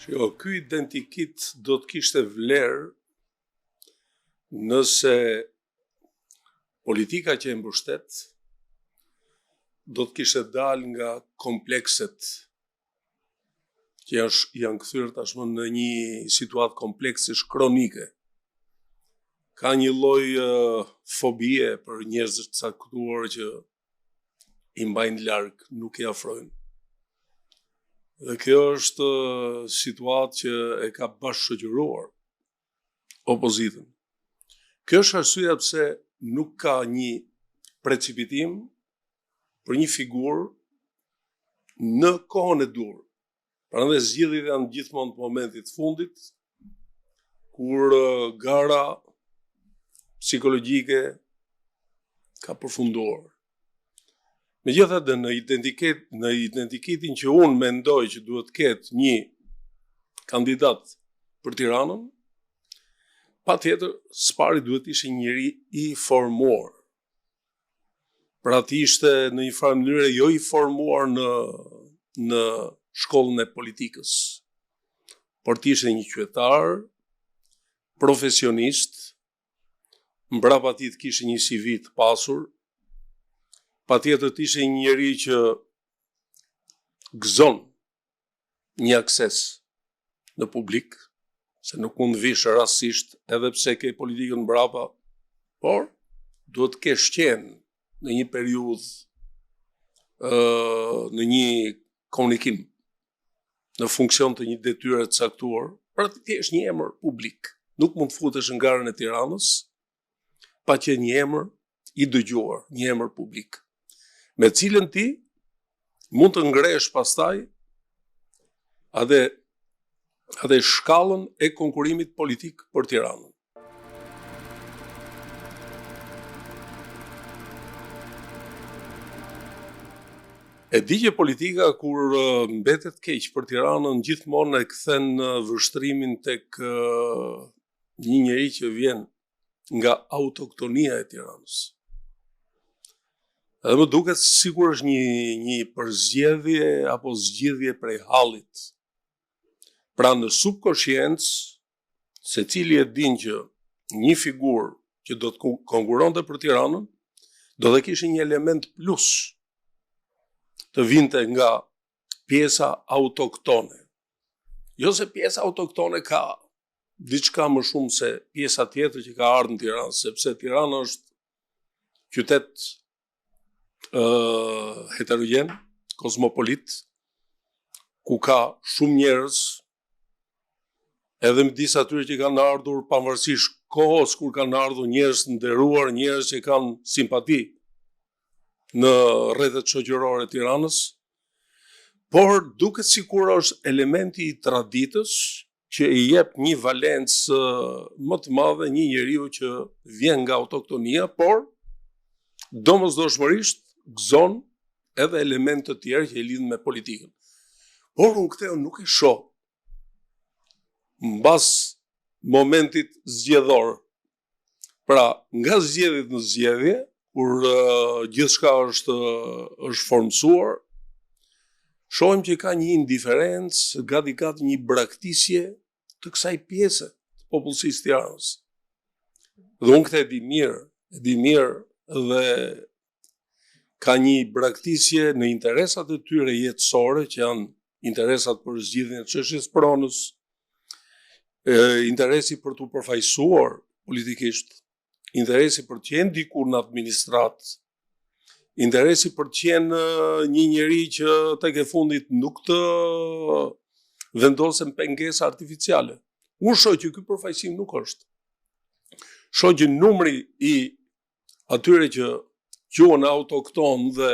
Shiko, ky identikit do të kishte vlerë nëse politika që e mbështet do të kishte dalë nga komplekset që janë, janë kthyer tashmë në një situatë kompleksesh kronike. Ka një lloj uh, fobie për njerëz të caktuar që i mbajnë larg, nuk i afrojnë. Dhe kjo është situatë që e ka bashkëshoqëruar opozitën. Kjo është arsyeja pse nuk ka një precipitim për një figurë në kohën e duhur. Prandaj zgjedhjet janë gjithmonë të momentit të fundit, kur gara psikologjike ka përfunduar. Megjithatë në identitet, në identitetin që unë mendoj që duhet të ketë një kandidat për Tiranën, patjetër së pari duhet të ishte një njeri i formuar. Pra të ishte në një farë mënyre jo i formuar në në shkollën e politikës, por të ishte një qytetar profesionist, mbrapa tij të kishte një CV të pasur, patjetër të ishte një njeri që gëzon një akses në publik, se nuk mund të vish rastësisht edhe pse ke politikën mbrapa, por duhet të kesh qenë në një periudhë në një komunikim në funksion të një detyre të caktuar, pra të kesh një emër publik. Nuk mund të futesh në garën e Tiranës pa qenë një emër i dëgjuar, një emër publik, me cilën ti mund të ngresh pastaj atë atë shkallën e konkurrimit politik për Tiranën. E di që politika kur mbetet keq për Tiranën gjithmonë e kthen vështrimin tek një njeri që vjen nga autoktonia e Tiranës. Edhe më duket sikur është një një përzgjedhje apo zgjidhje prej hallit. Pra në subkoshiencë secili e din që një figurë që do të konkurronte për Tiranën, do të kishte një element plus të vinte nga pjesa autoktone. Jo se pjesa autoktone ka diçka më shumë se pjesa tjetër që ka ardhur në Tiranë, sepse Tirana është qytet ë uh, heterogjen, kozmopolit, ku ka shumë njerëz edhe midis atyre që kanë ardhur pavarësisht kohës kur kanë ardhur njerëz të nderuar, njerëz që kanë simpati në rrethet shoqërore të Tiranës, por duket sikur është elementi i traditës që i jep një valencë më të madhe një njeriu që vjen nga autoktonia, por domosdoshmërisht gëzon edhe elementë të tjerë që e lidhin me politikën. Por unë këtë nuk e shoh mbas momentit zgjedhor. Pra, nga zgjedhjet në zgjedhje, kur uh, gjithçka është është formësuar, shohim që ka një indiferencë, gati gati një braktisje të kësaj pjese të popullsisë së Tiranës. Dhe unë këtë e di mirë, e di mirë dhe ka një braktisje në interesat e tyre jetësore, që janë interesat për zgjidhjen e çështjes së pronës, e, interesi për t'u përfaqësuar politikisht, interesi për të qenë dikur në administratë, interesi për të qenë një njeri që tek e fundit nuk të vendosen pengesa artificiale. Unë shoh që ky përfaqësim nuk është. Shoh që numri i atyre që quhen autoktonë dhe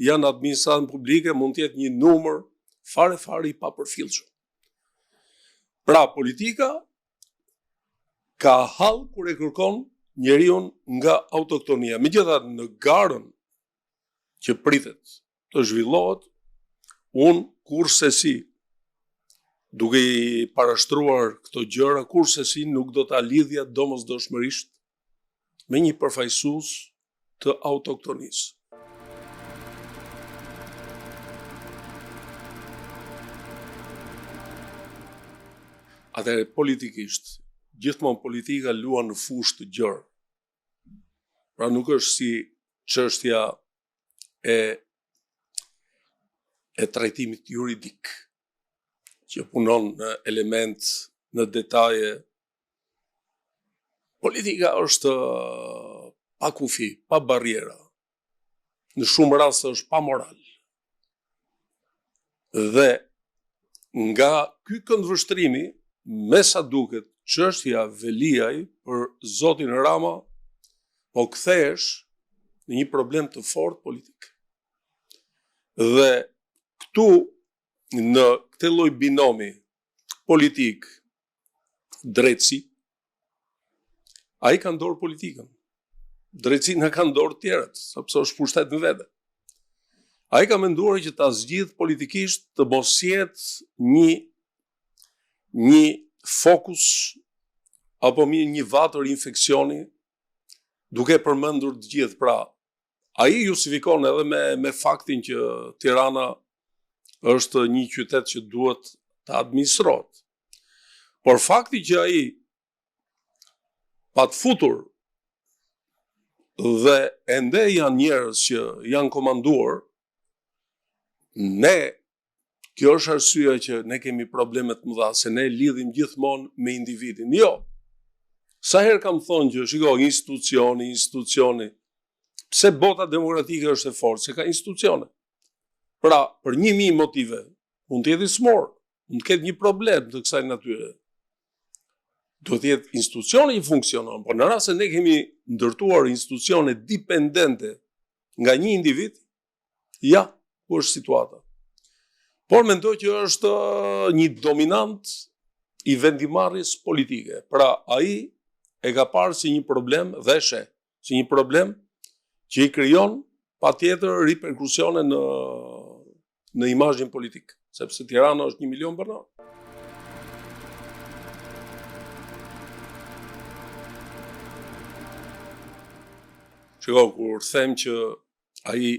janë në administratën publike mund të jetë një numër fare fare i papërfillshëm. Pra politika ka hall kur e kërkon njeriun nga autoktonia. Megjithatë në garën që pritet të zhvillohet, unë kurrsesi duke i parashtruar këto gjëra, kurrsesi nuk do ta lidhja domosdoshmërisht me një përfaqësues të autoktonisë. Atëherë politikisht, gjithmonë politika luan në fushë të gjerë. Pra nuk është si çështja e e trajtimit juridik që punon në element, në detaje. Politika është pa kufi, pa barriera. Në shumë raste është pa moral. Dhe nga ky këndvështrimi, me sa duket, çështja Veliaj për zotin Rama po kthehesh në një problem të fortë politik. Dhe këtu në këtë lloj binomi politik drejtësi, ai ka në dorë politikën. Drejtësinë e kanë në dorë të tjerët, sepse është pushtet në vete. Ai ka menduar që ta zgjidhë politikisht të mos jetë një një fokus apo mirë një vatër infeksioni duke përmendur të gjithë. Pra, ai justifikon edhe me me faktin që Tirana është një qytet që duhet të administrohet. Por fakti që ai pat futur dhe ende janë njerëz që janë komanduar, ne, kjo është arsyeja që ne kemi probleme të mëdha, se ne lidhim gjithmonë me individin. Jo, sa herë kam thonë që, shiko, institucioni, institucioni, pse bota demokratike është e fortë, se ka institucione. Pra, për 1000 motive, mund të jetë i sëmurë, mund të ketë një problem të kësaj natyre. Duhet të jetë institucioni që funksionon, por në rast se ne kemi ndërtuar institucione dipendente nga një individ, ja, ku është situata. Por mendoj që është uh, një dominant i vendimmarrjes politike. Pra, ai e ka parë si një problem dhe e sheh si një problem që i krijon patjetër riperkusione në në imazhin politik, sepse Tirana është 1 milion banorë. Shiko, kur them që ai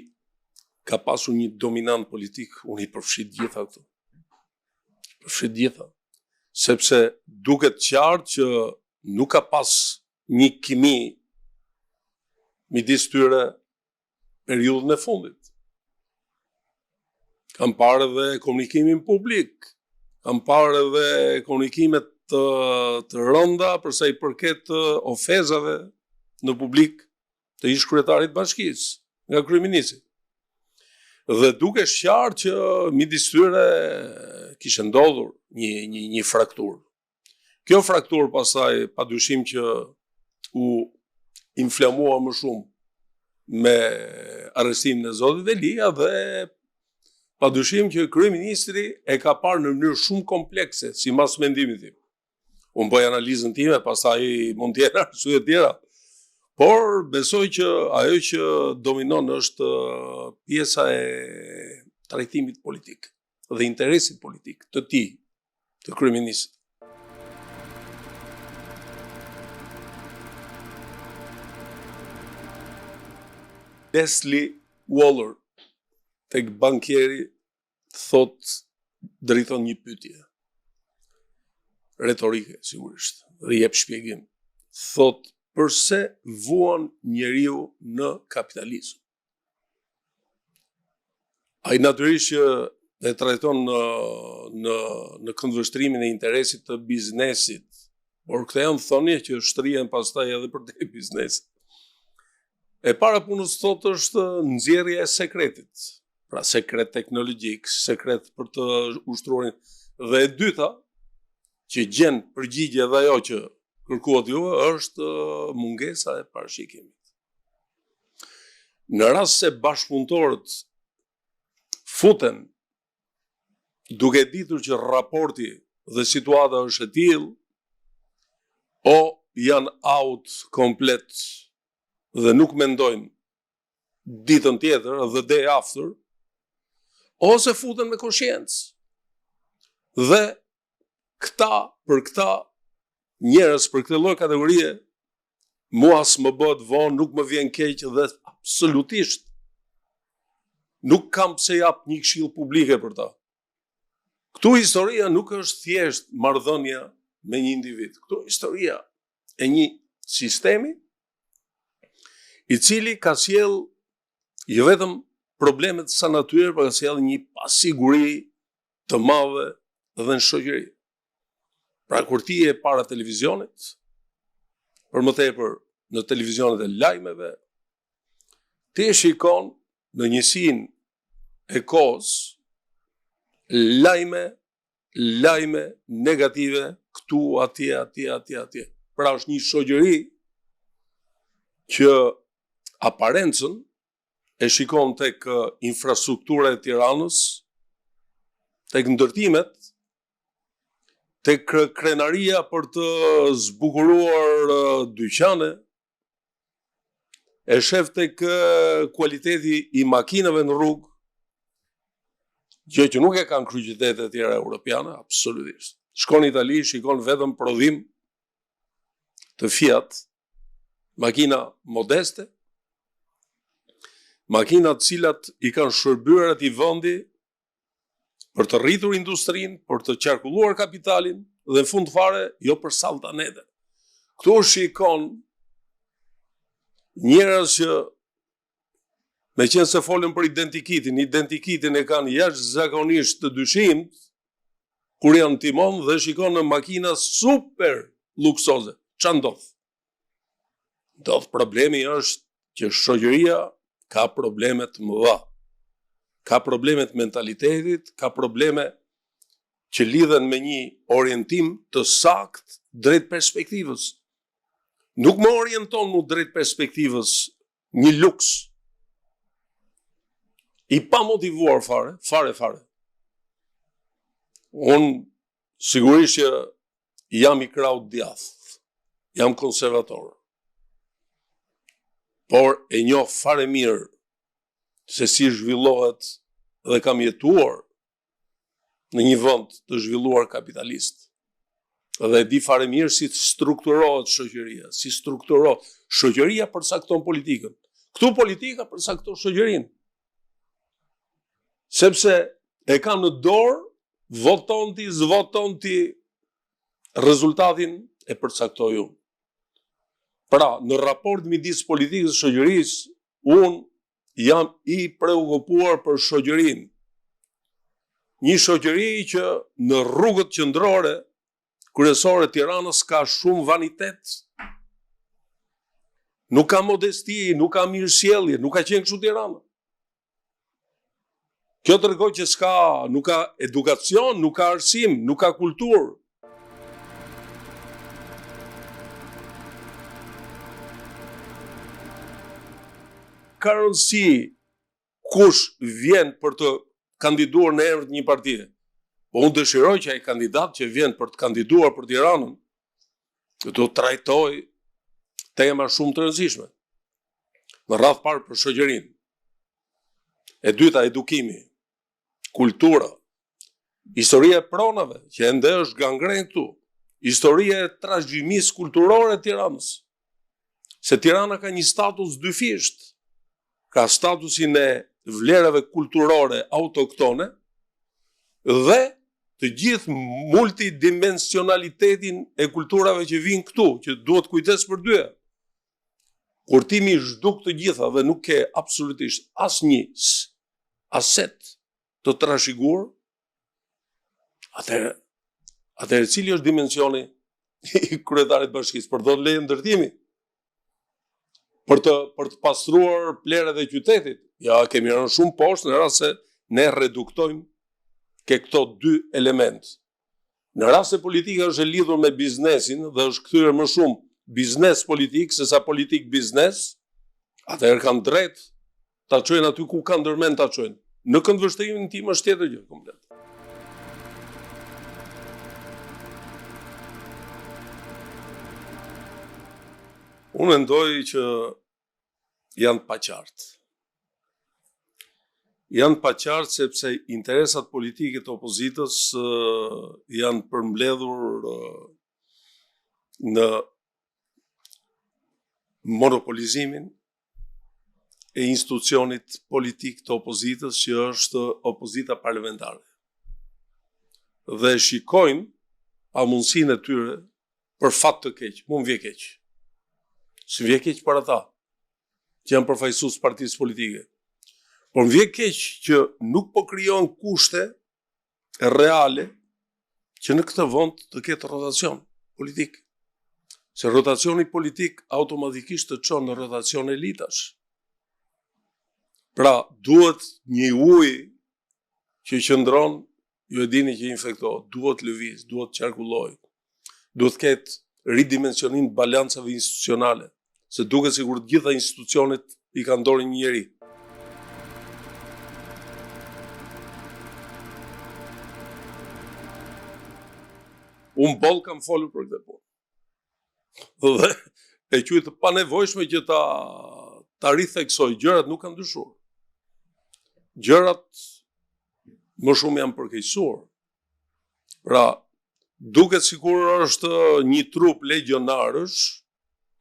ka pasur një dominant politik, unë i përfshij të gjitha këto. Përfshij të gjitha. Sepse duket qartë që nuk ka pas një kimi midis tyre periudhën e fundit. Kam parë edhe komunikimin publik, kam parë edhe komunikimet të, të rënda për sa i përket ofezave në publik të ish kryetarit të bashkisë nga kryeministri. Dhe dukesh qartë që midis tyre kishte ndodhur një një një frakturë. Kjo frakturë pastaj pa dyshim që u inflamua më shumë me arrestimin e zotit Veliaj dhe pa dyshim që kryeministri e ka parë në mënyrë shumë komplekse, sipas mendimit tim. Unë bëj analizën time, pastaj mund të jenë arsye të tjera. Por besoj që ajo që dominon është pjesa e trajtimit politik dhe interesit politik të tij të kryeministrit. Leslie Waller tek bankieri thotë drejton një pyetje retorike sigurisht dhe jep shpjegim. Thotë përse vuan njeriu në kapitalizëm? Ai natyrisht që e trajton në në në këndvështrimin e interesit të biznesit, por këto janë thënie që shtrihen pastaj edhe përtej biznesit. E para punës thotë është nxjerrja e sekretit, pra sekret teknologjik, sekret për të ushtruar dhe e dyta që gjen përgjigje edhe ajo që kërkuat ju është mungesa e parashikimit. Në rast se bashkëpunëtorët futen duke ditur që raporti dhe situata është e tillë, o janë out komplet dhe nuk mendojnë ditën tjetër, the day after, ose futen me koshiencë. Dhe këta për këta njerëz për këtë lloj kategorie mua s'më bëhet vonë, nuk më vjen keq dhe absolutisht nuk kam pse jap një këshillë publike për ta. Këtu historia nuk është thjesht marrëdhënia. me një individ. Këtu historia e një sistemi i cili ka sjellë jo vetëm probleme të kësaj natyre, por ka sjellë një pasiguri të madhe dhe në shoqëri. Pra kur ti je para televizionit, për më tepër në televizionet e lajmeve, ti e shikon në njësinë e kohës lajme, lajme negative këtu, atje, atje, atje, atje. Pra është një shoqëri që aparencën e shikon tek infrastruktura e Tiranës, tek ndërtimet, tek krenaria për të zbukuruar dyqane, e shef tek kualiteti i makinave në rrugë, gjë që nuk e kanë kryeqytetet e tjera europiane, absolutisht. Shkon në Itali, shikon vetëm prodhim të Fiat, makina modeste, makina të cilat i kanë shërbyer atij vendi për të rritur industrinë, për të qarkulluar kapitalin dhe në fund fare jo për saltanete. Këtu shikon njerëz që meqenëse folëm për identikitin, identikitin e kanë jashtëzakonisht të dyshimtë, kur janë në timon dhe shikon në makina super luksoze. Ça ndodh? Ndodh problemi është që shoqëria ka probleme të mëdha. Ka probleme të mentalitetit, ka probleme që lidhen me një orientim të saktë drejt perspektivës. Nuk më orienton mu drejt perspektivës një luks i pamotivuar fare, fare, fare. Unë sigurisht që jam i krahut djathtë, jam konservator, por e njoh fare mirë se si zhvillohet dhe kam jetuar në një vend të zhvilluar kapitalist. Dhe e di fare mirë si strukturohet shoqëria, si strukturohet. Shoqëria përcakton politikën. Këtu politika përcakton shoqërinë. Sepse e ka në dorë, voton ti, s'voton ti, rezultatin e përcaktoj unë. Pra, në raport midis politikës dhe shoqërisë, unë jam i preokupuar për shoqërinë. Një shoqëri që në rrugët qendrore kryesore të Tiranës ka shumë vanitet. Nuk ka modesti, nuk ka mirësjellje, nuk ka qenë kështu Tirana. Kjo tregon që s'ka, nuk ka edukacion, nuk ka arsim, nuk ka kulturë. Ka rëndësi kush vjen për të kandiduar në emër të një partie. Po unë dëshiroj që ai kandidat që vjen për të kandiduar për Tiranën, do të trajtojë tema shumë të rëndësishme. Në radhë parë për shoqërinë. E dyta, edukimi, kultura, historia e pronave, që ende është gangrenë këtu, historia e trashëgimisë kulturore e Tiranës. Se Tirana ka një status dyfisht, ka statusin e vlerave kulturore autoktone dhe të gjithë multidimensionalitetin e kulturave që vijnë këtu, që duhet kujdes për dyja. Kur ti m'i zhduk të gjitha dhe nuk ke absolutisht asnjë aset të trashëguar, atëherë atëherë cili është dimensioni i kryetarit të bashkisë për të dhënë leje ndërtimi? Për të për të pastruar plehrat e qytetit. Ja, kemi rënë shumë poshtë në rast se ne reduktojmë ke këto dy elementë. Në rast se politika është e lidhur me biznesin dhe është kthyer më shumë biznes politik sesa politik biznes, atëherë kanë drejt ta çojnë aty ku kanë ndërmend ta çojnë. Në këndvështrimin tim është tjetër gjë komplet. Unë mendoj që janë të paqartë. Janë të paqartë sepse interesat politike të opozitës janë përmbledhur në monopolizimin e institucionit politik të opozitës që është opozita parlamentare. Dhe shikojmë pamundësinë e tyre për fat të keq, mu më vjen keq. S'më vjen keq për ata që janë përfaqësues të partisë politike. Por më vjen keq që nuk po krijohen kushte reale që në këtë vend të ketë rotacion politik. Se rotacioni politik automatikisht të çon në rotacion elitash. Pra, duhet një ujë që qëndron, ju e dini që infektohet, duhet lëviz, duhet qarkullojë, duhet të ketë ridimensionim të balancave institucionale, se duket sikur të gjitha institucionet i ka në dorë një njeri. Unë boll kam folur për këtë punë. Dhe e quaj të panevojshme që ta ta ritheksoj, gjërat nuk kanë ndryshuar. Gjërat më shumë janë përkeqësuar. Pra, duket sikur është një trupë legjionarësh,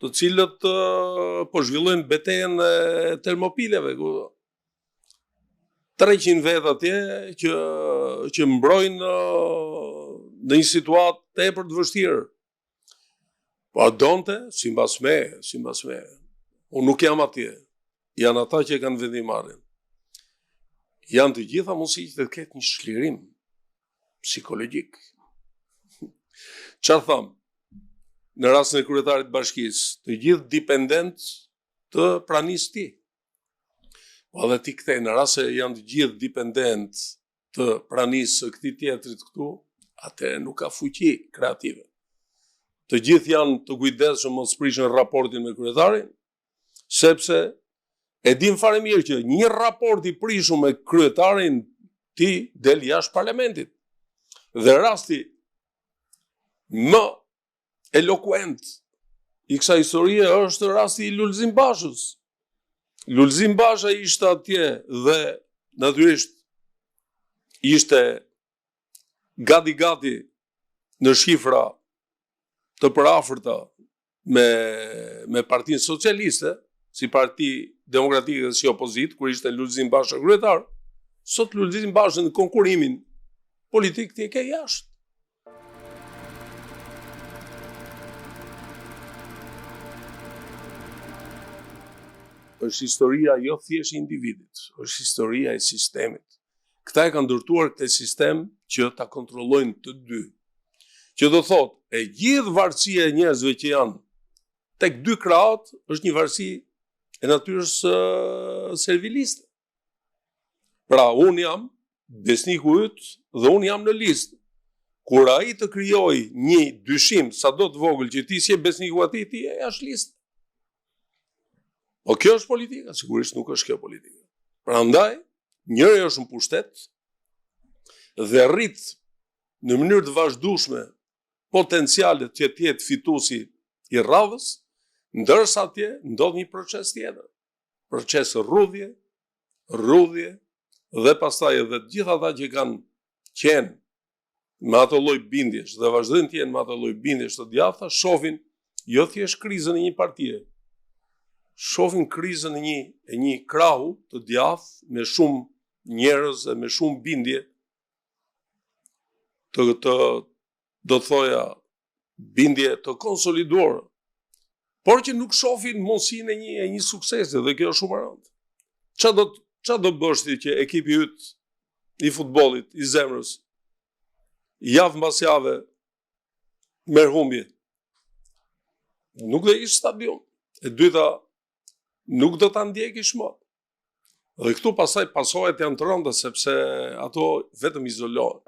të cilët po zhvillojnë betejën e Termopileve, ku 300 vetë atje që që mbrojnë në një situatë tepër të vështirë. Po a donte, simbas meje, simbas meje. Unë nuk jam atje. Janë ata që e kanë vendimmarrjen. Janë të gjitha mundësi që të ketë një çlirim psikologjik. Ça thamë? Në rastin e kryetarit të bashkisë, të gjithë dipendentë të pranisë tij. Po edhe ti këtej, në rast se janë të gjithë dipendentë të pranisë së këtij tjetrit këtu, atëherë nuk ka fuqi kreative. Të gjithë janë të kujdesshëm mos prishin raportin me kryetarin, sepse e din fare mirë që një raport i prishur me kryetarin ti del jashtë parlamentit. Dhe rasti më elokuent i kësaj historie është rasti i Lulzim Bashës. Lulzim Basha ishte atje dhe natyrisht ishte gati gati në shifra të përafërta me me Partinë Socialiste, si parti demokratike dhe si opozitë, kur ishte Lulzim Basha kryetar, sot Lulzim Basha në konkurimin politik ti e ke jashtë. Është historia jo thjesht e individit, është historia e sistemit. Këta e kanë ndërtuar këtë sistem që ta kontrollojnë të dy. Që do thotë, e gjithë varësia e njerëzve që janë tek dy krahët është një varësi e natyrës serviliste. Pra, unë jam besniku yt dhe unë jam në listë. Kur ai të krijojë një dyshim sado të vogël që ti s'je besniku atij, ti je jashtë liste. Po kjo është politika, sigurisht nuk është kjo politika. Prandaj, njëri është në pushtet dhe rrit në mënyrë të vazhdueshme potencialet që të jetë fituesi i radhës, ndërsa atje ndodh një proces tjetër. Proces rrudhje, rrudhje dhe pastaj edhe të gjithë ata që kanë qenë me ato lloj bindjesh dhe vazhdojnë të jenë me ato lloj bindjesh të djathta, shohin jo thjesht krizën e një partie, shohin krizën e një e një krahu të djathtë me shumë njerëz dhe me shumë bindje të të do të thoja bindje të konsoliduara, por që nuk shohin mundësinë e një e një suksesi dhe kjo është shumë e rëndë. Ça do ça do bësh ti që ekipi yt i futbollit, i zemrës, javë mbas jave merr humbje. Nuk do ish stadium. E dyta, nuk do ta ndjekish më. Dhe këtu pastaj pasojat janë të rënda sepse ato vetëm izolohen.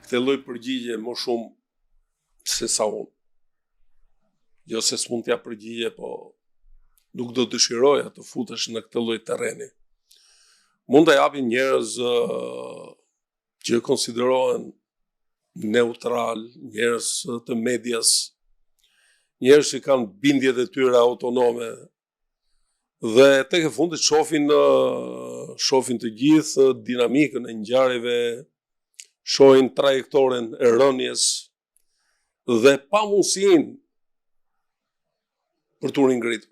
Këtë lloj përgjigje më shumë se sa unë. Jo se s'mund t'jap përgjigje, po nuk do dëshiroja të futesh në këtë lloj terreni. Mund të japin njerëz që konsiderohen neutral, njerëz të medias, njerëz që kanë bindjet e tyre autonome dhe tek e fundit shohin shohin të gjithë dinamikën e ngjarjeve, shohin trajektoren e rënies dhe pamundësinë për t'u ringritur.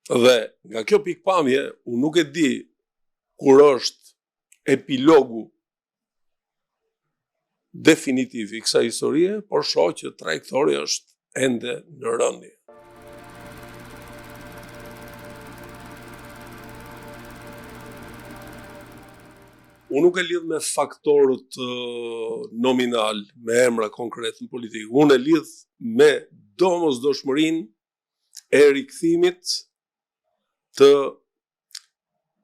Dhe nga kjo pikëpamje, unë nuk e di kur është epilogu definitiv i kësaj historie, por shoh që trajektorja është ende në rënie. Unë nuk e lidh me faktorët nominal, me emra konkret në politikë. Unë e lidh me domosdoshmërinë e rikthimit të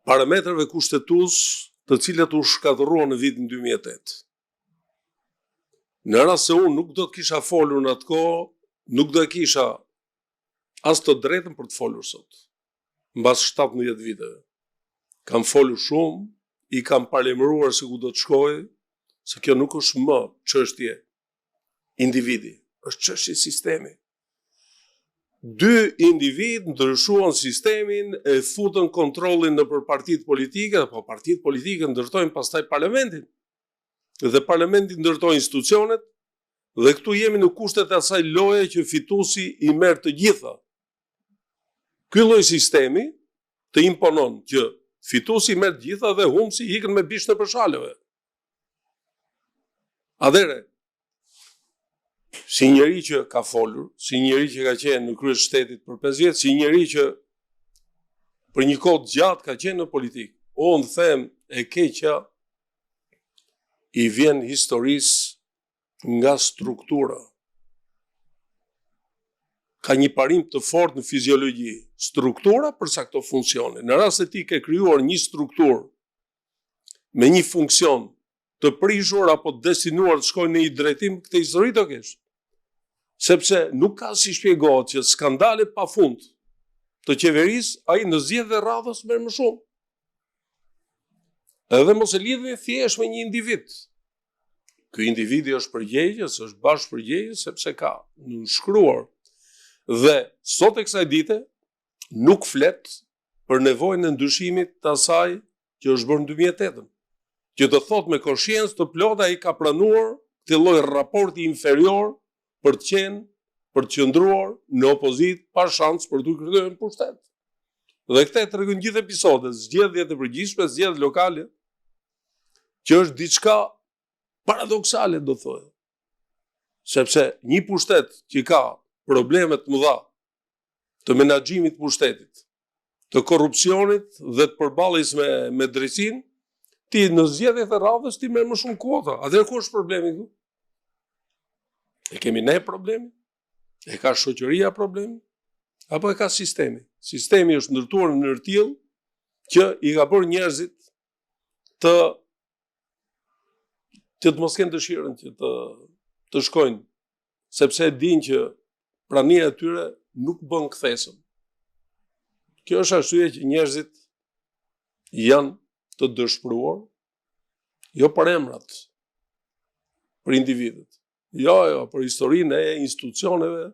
parametrave kushtetues të cilët u shkatërruan në vitin 2008. Në rast se unë nuk do të kisha folur në atë kohë, nuk do e kisha as të drejtën për të folur sot. Mbas 17 viteve. Kam folur shumë, i kam paralajmëruar se ku do të shkoj, se kjo nuk është më çështje individi, është çështje sistemi. Dy individë ndryshuan sistemin, e futën kontrollin nëpër partitë politike, po partitë politike ndërtojnë pastaj parlamentin. Dhe parlamenti ndërton institucionet, dhe këtu jemi në kushtet e asaj loje që fituesi i merr të gjitha. Ky lloj sistemi të imponon që fituesi i merr të gjitha dhe humbësi ikën me bisht nëpër shalëve. Atëherë, si njeri që ka folur, si njeri që ka qenë në krye të shtetit për 5 vjet, si njeri që për një kohë të gjatë ka qenë në politikë, unë them e keqja i vjen historisë nga struktura. Ka një parim të fortë në fiziologji. Struktura përcakton funksionin. Në rast se ti ke krijuar një strukturë me një funksion të prishur apo të destinuar të shkojë në një drejtim, këtë histori do kesh. Sepse nuk ka si shpjegohet që skandale pa fund të qeverisë, ai në zgjedhjet e radhës merr më shumë. Edhe mos e lidhni thjesht me një individ. Ky individi është përgjegjës, është bashkëpërgjegjës sepse ka nënshkruar. Dhe sot e kësaj dite nuk flet për nevojën e ndryshimit të asaj që është bërë në 2008-ën. Që të thotë me koshiencë të plotë ai ka pranuar këtë lloj raporti inferior për të qenë, për të qëndruar në opozitë pa shans për t'u kthyer në pushtet. Dhe këtë e tregojnë gjithë episodet, zgjedhjet e përgjithshme, zgjedhjet lokale, që është diçka paradoksale do thoja. Sepse një pushtet që ka probleme të mëdha të menaxhimit të pushtetit, të korrupsionit dhe të përballjes me me drejtësinë, ti në zgjedhjet e radhës ti merr më shumë kuota. Atëherë ku është problemi këtu? E kemi ne problemin? E ka shoqëria problemin? Apo e ka sistemi? Sistemi është ndërtuar në mënyrë të tillë që i ka bërë njerëzit të që të mos kenë dëshirën që të të shkojnë, sepse e dinë që prania e tyre nuk bën kthesën. Kjo është arsyeja që njerëzit janë të dëshpëruar, jo për emrat, për individët. Jo, jo, për historinë e institucioneve,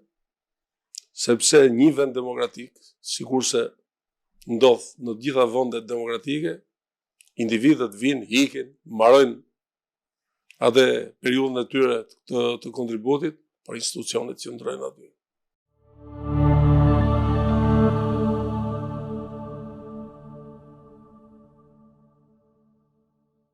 sepse një vend demokratik, sikurse ndodh në të gjitha vendet demokratike, individët vijnë, ikin, mbarojnë atë periudhën e tyre të, të kontributit, por institucionet qëndrojnë aty.